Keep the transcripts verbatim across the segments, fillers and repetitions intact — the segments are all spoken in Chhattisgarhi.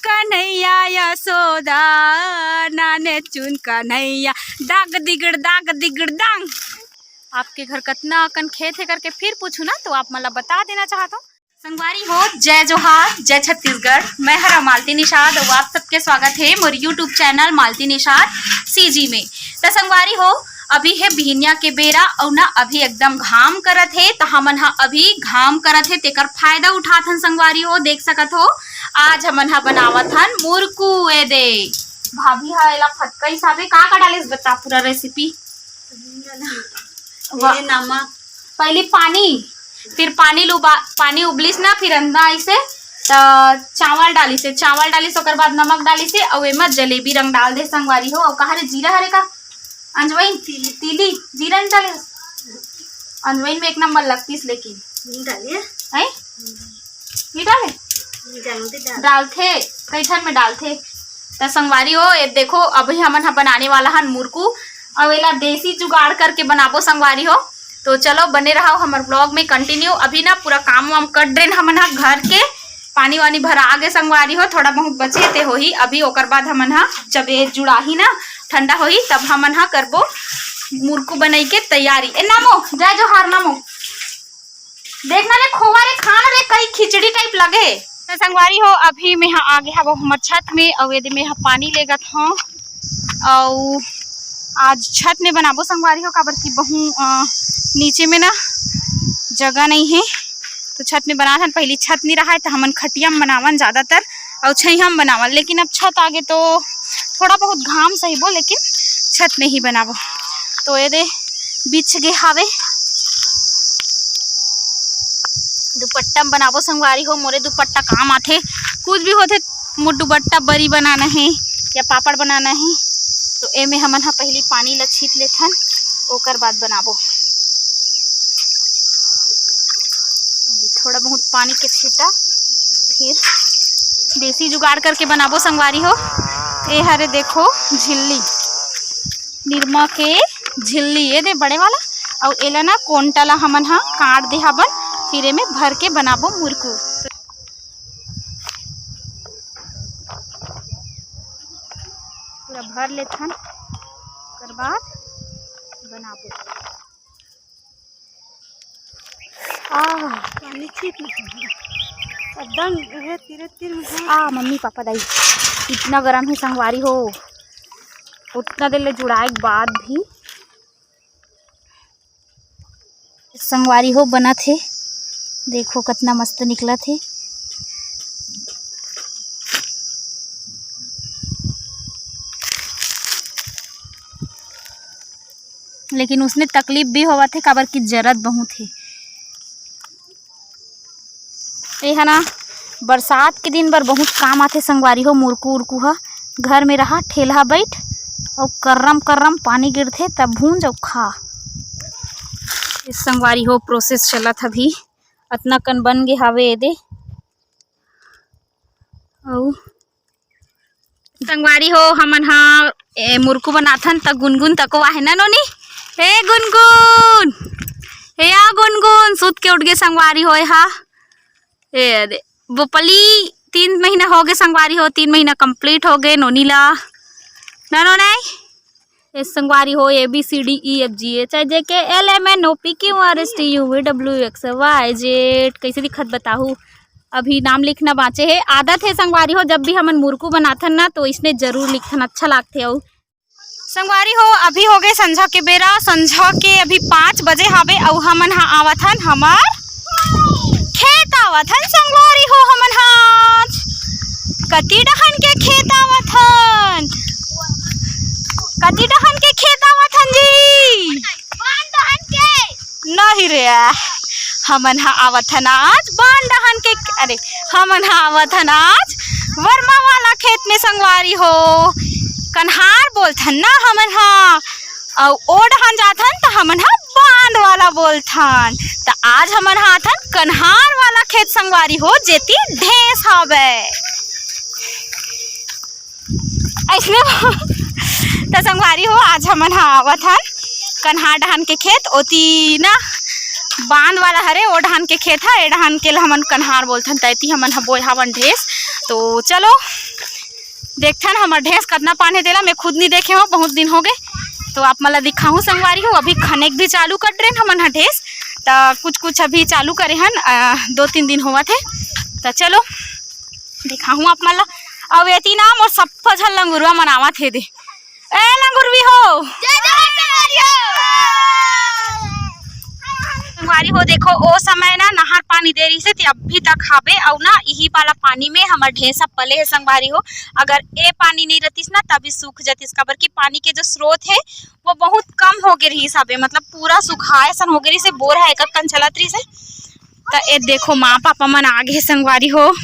कन्हैया यशोदा, नाने चुन कन्हैया, दाग दिगड़ दाग दिगड़ दांग। आपके घर कतना अकन खेत हे करके फिर पूछू ना, तो आप मन ला बता देना चाहत हूँ। संगवारी हो, जय जोहार, जय छत्तीसगढ़। मैं हरा मालती निषाद अउ आप सबके स्वागत हे मोर YouTube channel Malti Nishad CG में। त संगवारी हो, अभी हे बिहनिया के बेरा अउ ना अभी एकदम घाम करत हे, त हमन ह अभी घाम करत हे तेकर फायदा उठात हन संगवारी हो। देख सकत हो, आज हमन ह बनावत हन मुरकू। ए दे, भाभी ह एला फटका हिसाबे का का डालिस, बता पूरा रेसिपी। वाह। ये नमक। पहली पानी, फिर पानी ल उबा-, पानी उबलिस ना, फिर अंदर आइसे त चावल डालिसे, चावल डालिस, ओकर बाद नमक डालिसे, अउ एमा जलेबी रंग डाल दे संगवारी हो। अउ कहा रे जीरा हरे का? अंजवाइन, तिली, तिली, जीरा नहीं डाले? अंजवाइन में एक नंबर लगतीस, लेकिन नहीं डालिए। हैं? नहीं डाले? नहीं डालते, डाल। डालथे, कई ठन में डालथे। त संगवारी हो, ये देखो, अभी हमन ह बनाने वाला हन मुरकू, अउ एला देसी जुगाड़ करके बनाबो संगवारी हो। तो चलो, बने रहो हमर vlog में continue। अभी ना पूरा काम वाम कर देन हमन ह घर के, पानी वानी भरा गे संगवारी हो, थोड़ा बहुत बचे ते होही अभी, ओकर बाद हमन ह जब ये जुड़ाही ना, ठंडा होही, तब हमन ह करबो मुरकू बनाई के तैयारी। ए नामो, जय जोहार नामो। देखना रे खोवा रे, खान रे, कई खिचड़ी type लगे। त संगवारी हो, अभी मैं ह आगे हवो हमर छत में, अउ एदे मैं ह पानी लेगत हव, अउ आज छत में बनाबो संगवारी हो, काबर कि बहु, अ, नीचे में ना जगह नहीं हे, तो छत में बनाथन। पहली छत नहीं रहा है, तो हमन खटिया में बनावन ज्यादातर, अउ छइहा में बनावन, लेकिन अब छत आगे तो थोड़ा बहुत घाम सहिबो, लेकिन छत में ही बनाबो। तो एदे बिछ गे हावे, दुपट्टा में बनाबो संगवारी हो, मोरे दुपट्टा काम आथे, कुछ भी होथे, मोर दुपट्टा बरी बनाना हे या पापड़ बनाना हे, तो एमे हमन ह पहली पानी ला छीट लेथन, ओकर बाद बनाबो। थोड़ा बहुत पानी के छीटा, फिर देसी जुगाड़ करके बनाबो संगवारी हो। ए हरे देखो झिल्ली, निरमा के झिल्ली, ये दे बड़े वाला, अउ एला ना कोंटा ला हमन ह काट दे हाबन, फिर एमे भर के बनाबो मुरकू। पूरा भर लेथन, ओकर बाद बनाबो। आ, पानी छीट ना। एकदम उहे तीरे तीर में है। आ, मम्मी, पापा, दाई, इतना गरम है संगवारी हो, उतना देर ले जुड़ाए के बाद भी संगवारी हो बनत हे। देखो, कतना मस्त निकलत हे। लेकिन उसने तकलीफ भी होवत हे, काबर कि जरत बहुत हे। ए ह ना, बरसात के दिन बर बहुत काम आथे संगवारी हो। मुरकू उरकू ह घर में रहा, ठेलहा बैठ, अउ कर्रम कर्रम पानी गिरथे, तब भूंज अउ खा। ए संगवारी हो, प्रोसेस चलत ह अभी, अतना कन बन गे हावे एदे। अउ संगवारी हो, हमन ह ए मुरकू बनाथन, त गुनगुन तको आहे ना नोनी। ए गुनगुन, ए आ गुनगुन, सुत के उठ गे संगवारी हो। ए हा, ए दे, बोपली तीन महीना हो गे संगवारी हो, तीन महीना complete हो गे नोनी ला। ना नोनी? ए संगवारी हो, A B C D E F G H I J K L M N O P Q R S T U V W X Y Z, कैसे दिखत बताहू? अभी नाम लिखना बाँचे हे। आदत हे संगवारी हो, जब भी हमन मुरकू बनाथन ना, तो इसने जरूर लिखथन, अच्छा लागथे। अउ संगवारी हो, अभी हो गए संझा के बेरा, संझा के अभी पाँच बजे हावे, अउ हमन ह आवत हन हमर खेत आवत हन संगवारी हो। हमन ह आज कति डहन के खेत आवत हन, कति डहन के खेत आवत हन जी? बांध डहन के। नहीं रे, हमन ह आवत हन आज बांध डहन के, अरे, हमन ह आवत हन आज वर्मा वाला खेत में संगवारी हो। कन्हार बोलथन ना हमन ह, अउ ओ डहन जाथन त हमन ह बांध वाला बोलथन। त आज हमन ह आथन कन्हार वाला खेत संगवारी हो, जेती ढेस हवय। अइसने त संगवारी हो, आज हमन ह आवत हन कन्हार डहन के खेत, ओती ना बांध वाला हरे, ओ डहन के खेत ह, ए डहन के ल हमन कन्हार बोलथन, त एती हमन ह बोय हावन ढेस। तो चलो, देखथन हमर ढेंस कतना पान हे तेला, मैं खुद नहीं देखे हूँ, बहुत दिन हो गए। तो आप मन ला दिखाहूँ संगवारी हो, अभी खनेक भी चालू कर रहे हमन ह ढेंस, त कुछ कुछ अभी चालू करे हन, अ, दो तीन दिन होवत हे। त चलो दिखाहूँ आप मन ला। अउ एती ना मोर सप्पा झन लंगुरवा मन आवत हे दे। ए लंगुरवी हो, जय जोहार संगवारी हो। संगवारी हो, देखो, ओ समय ना नहर पानी दे रहिस हे, ते अभी तक हावे, अउ ना इही वाला पानी में हमर ढेंस पले हे संगवारी हो। अगर ए पानी नहीं रहतिस ना, तभी सूख जतिस, काबर कि पानी के जो स्रोत हे, वो बहुत कम हो गे रहिस हावे, मतलब पूरा सुखाए सन हो गे रहिस हे, बोर ह एक कन चलत रहिस हे। त ए देखो, माँ पापा मन आ गे संगवारी हो।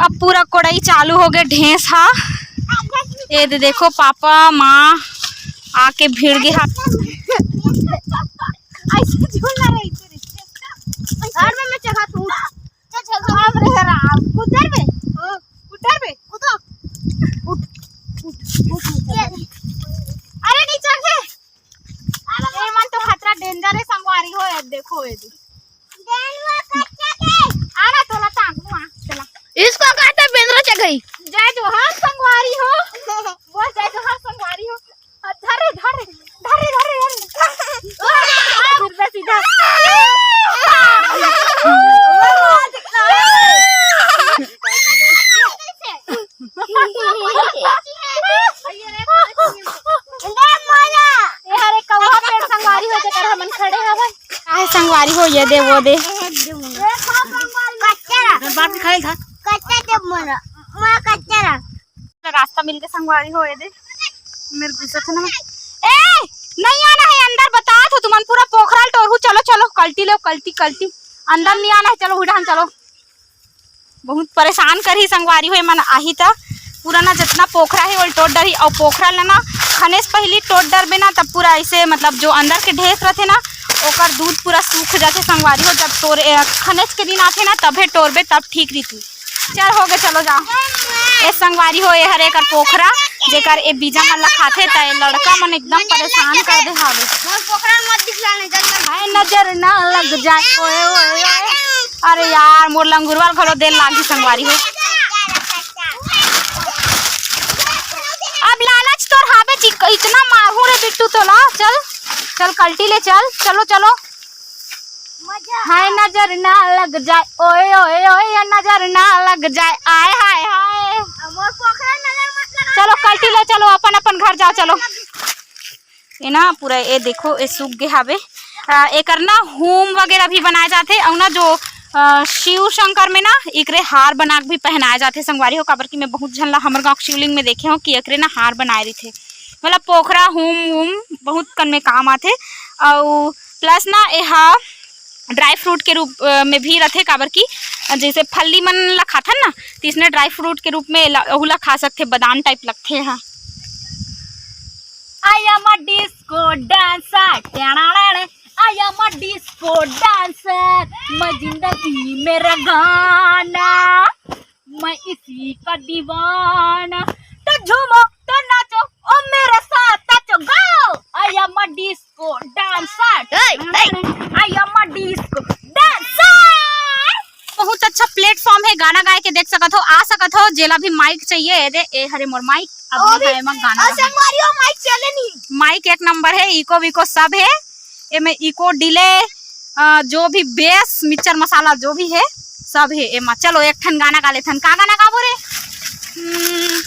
अब पूरा कोड़ई चालू हो गे ढेंस हा। ए दे देखो, पापा माँ आके भिड़ गे हा। ऐसे झूलना रही तेरे। और मैं, मैं चढ़ा तू। चल, चल, चल। बाप रे राम, कुदर बे। ओ, कुदर बे। कूदो। उठ, उठ, उठ, उठ। अरे, नहीं चढ़े। अरे, ये मन तो खतरा danger है, संगवारी हो, ये देखो, ये दे। आ ना, तोला टांगू, आ, चला। इसको कहते हैं बेंदरा चढ़ई। जय जोहार संगवारी हो। बोल, जय जोहार संगवारी हो। धर रे, धर रे, धर रे, धर रे, धर रे। सीधा, सीधा। ये हरे कौवा पेड़ संगवारी हो, जेकर हमन खड़े हवन। काहे संगवारी हो, ये दे, वो दे। कच्चा रहा। बाप खाए था। कच्चा दे मोला, मोला कच्चा रहा। रास्ता मिल के संगवारी हो, ये दे। मेरे गुस्सा था ना। ए, नहीं आना है अंदर, बता तो तुमन पूरा पोखरा ल टोरहू। चलो, चलो, कल्टी लो, कल्टी, कल्टी। अंदर नहीं आना है, चलो, उड़ान चलो। बहुत परेशान करही संगवारी हो, एमन आही त पूरा ना जतना पोखरा हे, ओल टोर डरही। अउ पोखरा ल ना खनेच पहिली टोर डरबे ना, तब पूरा ऐसे, मतलब, जो अंदर के ढेंस रथे ना, ओकर दूध पूरा सूख जाथे संगवारी हो। जब तोर, ए, खनेच के दिन आथे ना, तभे टोरबे, तब ठीक रहिथे। चल, हो गे, चलो जाओ। ए संगवारी हो, ए हरे एकर पोखरा, जेकर ए बीजा मन ला खाथे, त ए लड़का मन एकदम परेशान कर दे हावे। मोर पोखरा मत दिखला, नहीं जल लग। हाय, नजर ना लग जाए, ओए, ओए, ओए। अरे यार, मोर लंगुरवा ल घलो देर लागी संगवारी हो। अब लालच तोर हावे, चिक-, इतना मारू रे बिट्टू तोला। चल, चल, कल्टी ले चल, चलो, चलो। हाय नजर ना लग जाए, ओए ओए ओए, ये नजर ना लग जाए, आय हाय हाय। मोर पोखरा नजर मत लगा। चलो कल्टी ले चलो, अपन अपन घर जाओ, चलो। ये ना पूरा ये देखो, ये सूख गे हावे। आ, एकर ना होम वगैरह भी बनाए जाथे, अउ ना जो, आ, शिव शंकर में ना एकरे हार बना के भी पहनाए जाथे संगवारी हो, काबर कि मैं बहुत झन ला हमर गाँव के शिवलिंग में देखे हो कि एकरे ना हार बनाए रहिथे, मतलब पोखरा होम वोम बहुत कन में काम आथे। अउ प्लस ना एहा ड्राई फ्रूट के रूप, अ, में भी रथे, काबर कि जैसे फल्ली मन ला खाथन ना, त इसने ड्राई फ्रूट के रूप में ला, ओहू ला खा सकथे, बादाम टाइप लगथे हा। I am a disco dancer, I am a disco dancer, मैं जिंदगी मेरा गाना, मैं इसी का दीवाना। तो झूमो, तो नाचो, ओ मेरे साथ नाचो, गाओ। I am a disco dancer। हे, हे। I am a disco dancer। बहुत अच्छा प्लेटफॉर्म है, गाना गाए के देख सकत हो, आ सकत हो। जेला भी माइक चाहिए, ए दे, ए हरे मोर माइक। अब और ये है एमा गाना और गाए। संगवारी हो, माइक चले नहीं। माइक एक नंबर है, इको विको सब है, एमे इको डिले, अ, जो भी बेस, मिक्सचर मसाला जो भी है, सब है एमा। चलो एक ठन गाना गा लेथन। का गाना गाबो रे? हम्म,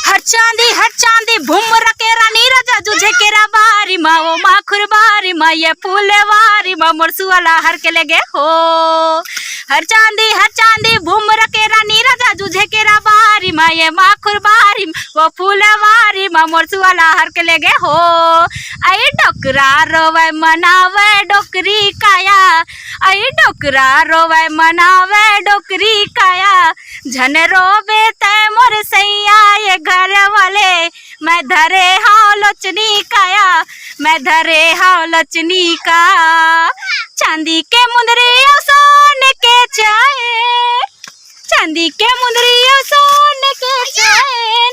हर चांदी, हर चांदी, भुमर के रानी राजा, जुझे के रबारी मा, ओ माखुर बारी मा, ये फूले वारी मा, मोर सुअला हर के लेगे हो। हर चांदी, हर चांदी, भुमर के रानी राजा, जुझे के रबारी मा, ये माखुर बारी मा, वो फूले वारी मा, मोर सुअला हर के लेगे हो। आई डोकरा रोवे मनावे डोकरी काया, आई डोकरा रोवे मनावे डोकरी काया, झन रोबे तै मोर सैया ये घर वाले, मैं धरे हव लोचनी काया, मैं धरे हव लोचनी का। चांदी के मुंदरी अउ सोन के चैन, चांदी के मुंदरी अउ सोन के चैन,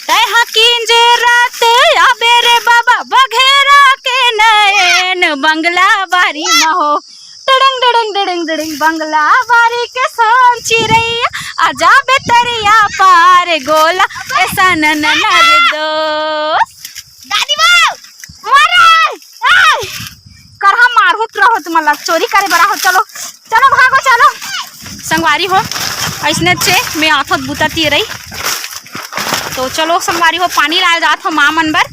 तै हा किंजरत आबे रे बाबा बघेरा के नैन, बंगला बारी मा हो। डड़ंग, डड़ंग, डड़ंग, डड़ंग, बंगला बारी के सोन चिरैया, आ जाबे तरिया पार। ए गोला, ऐसा न, न, न रे दोस्त। दादी माँ, मारे, ए, करहा मारहूँ त रहो तुमन ला, चोरी करे बर आहो। चलो, चलो भागो, चलो। संगवारी हो, अइसने चे मैं आथो बुता तीर रही। तो चलो संगवारी हो, पानी लाए जात हो माँ मन बर।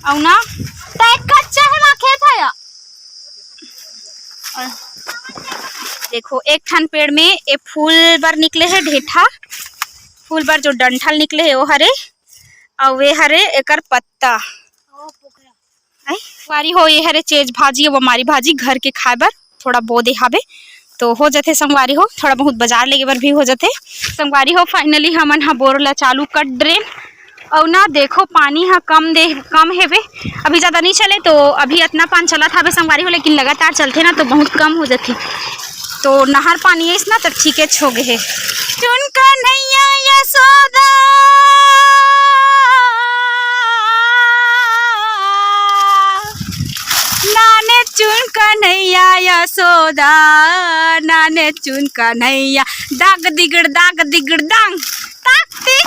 अउ ना, त एक कच्चा है माँ खेत है या। देखो, एक ठन पेड़ में ए फूल बर निकले हे ढेठा, फूल बर जो डंठल निकले हे, वो हरे, अउ वे हरे एकर पत्ता। आई, संगवारी हो, ये हरे चेज भाजी, वो मारी भाजी घर के खाए बर थोड़ा बो दे हाबे, तो हो जथे संगवारी हो, थोड़ा बहुत बाजार लेगे बर भी हो जथे संगवारी हो। Finally हमन ह बोर ला चालू कर डरेन। अउ ना देखो, पानी ह कम दे, कम हेवे, अभी ज्यादा नहीं चले, तो अभी अतना पान चलत हावे संगवारी हो, लेकिन लगातार चलथे ना तो बहुत कम हो जथे। तो नहर पानी आइस ना तो ठीकेच हो गे हे। चुन कन्हैया यशोदा, नाने चुन कन्हैया यशोदा, नाने चुन कन्हैया, दाग दिगड़ दाग दिगड़ दांग। ताकती।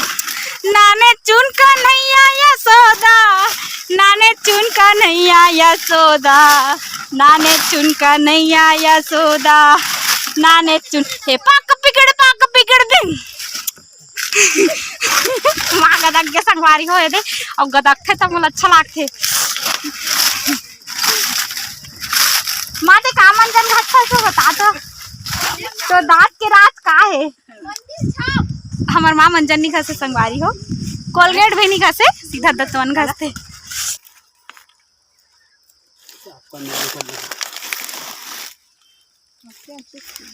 नाने चुन कन्हैया यशोदा, नाने चुन कन्हैया यशोदा, नाने चुन कन्हैया यशोदा, नाने चुन, हे पाक बिगड़, पाक बिगड़ बिन। माँ गदक के संगवारी हो दे, अउ गदकथे त मोला अच्छा लागथे। माँ ते का मंजन घास खाए तो बता तो। तो दांत के राज का हे? हमर माँ मंजन नहीं घसे संगवारी हो, Colgate भी नहीं घसे, सीधा दतवन घसथे।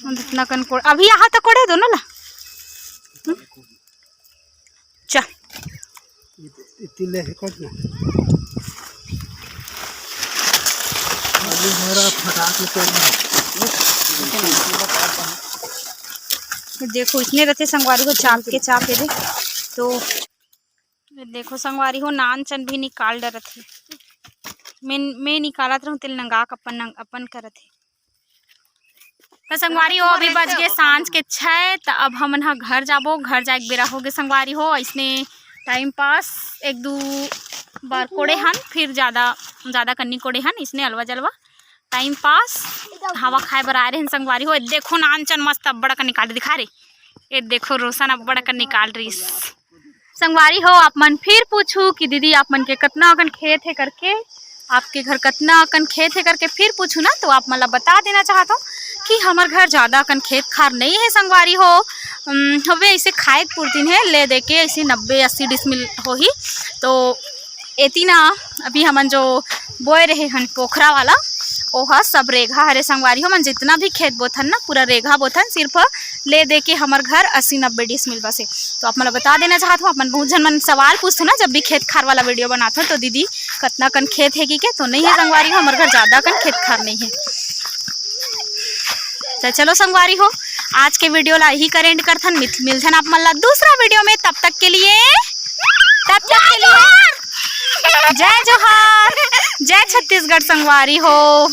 जितना कन कोड़, अभी यहाँ तक कोड़े दोनों ला। हम्म? चा। इतने हे कोट ना। अभी हमारा फटाक निकल रहा। देखो, इतने रहते संगवारी हो, चाप के चाप हे दे। तो देखो संगवारी हो, नान चन भी निकाल डरत हे। मैं, मैं निकालत रहूं, तेल नंगा के अपन नंग-, अपन करत हे। त संगवारी हो, अभी बज गे सांझ के छः, त अब हमन ह घर जाबो। घर जाए के बेरा हो गे संगवारी हो। अइसने टाइम पास एक दू बार कोड़े हन, फिर ज्यादा, ज्यादा कन्नी कोड़े हन, इसने अलवा जलवा टाइम पास। हवा खाए बर आए रहन संगवारी हो। ए देखो नान चन मस्त अब्बड़ अकन निकाल दिखा रे। ए देखो रोशन अब्बड़ अकन निकाल रहीस। संगवारी हो, आप मन फिर पूछू कि दीदी आप मन के कतना अकन खेत हे करके, आपके घर कतना अकन खेत हे करके फिर पूछू ना, तो आप मन ला बता देना चाहत हूँ कि हमर घर ज्यादा अकन खेत खार नहीं हे संगवारी हो। उम, हवे ऐसे खाए के पुरतिन हे, ले दे के ऐसे नब्बे अस्सी डिसमिल होही। तो एती ना अभी हमन जो बोए रहे हन पोखरा वाला, ओहा सब रेघा हरे संगवारी हो। हमन जितना भी खेत बोथन ना, पूरा रेघा बोथन, सिर्फ ले दे के हमर घर अस्सी नब्बे डिसमिल बसे। तो आप मन ला बता देना चाहत हूँ, आप मन बहुत झन मन सवाल पूछथो ना, जब भी खेत खार वाला वीडियो बनाथो तो दीदी कतना कन खेत हे कि के, तो नहीं हे संगवारी हो, हमर घर ज्यादा कन खेत खार नहीं हे। तो चलो संगवारी हो, आज के वीडियो ला यही कर एंड करथन। मिल-, मिलथन आप मन ला दूसरा वीडियो में, तब तक के लिए, तब तक के लिए जय जोहार, जय छत्तीसगढ़ संगवारी हो।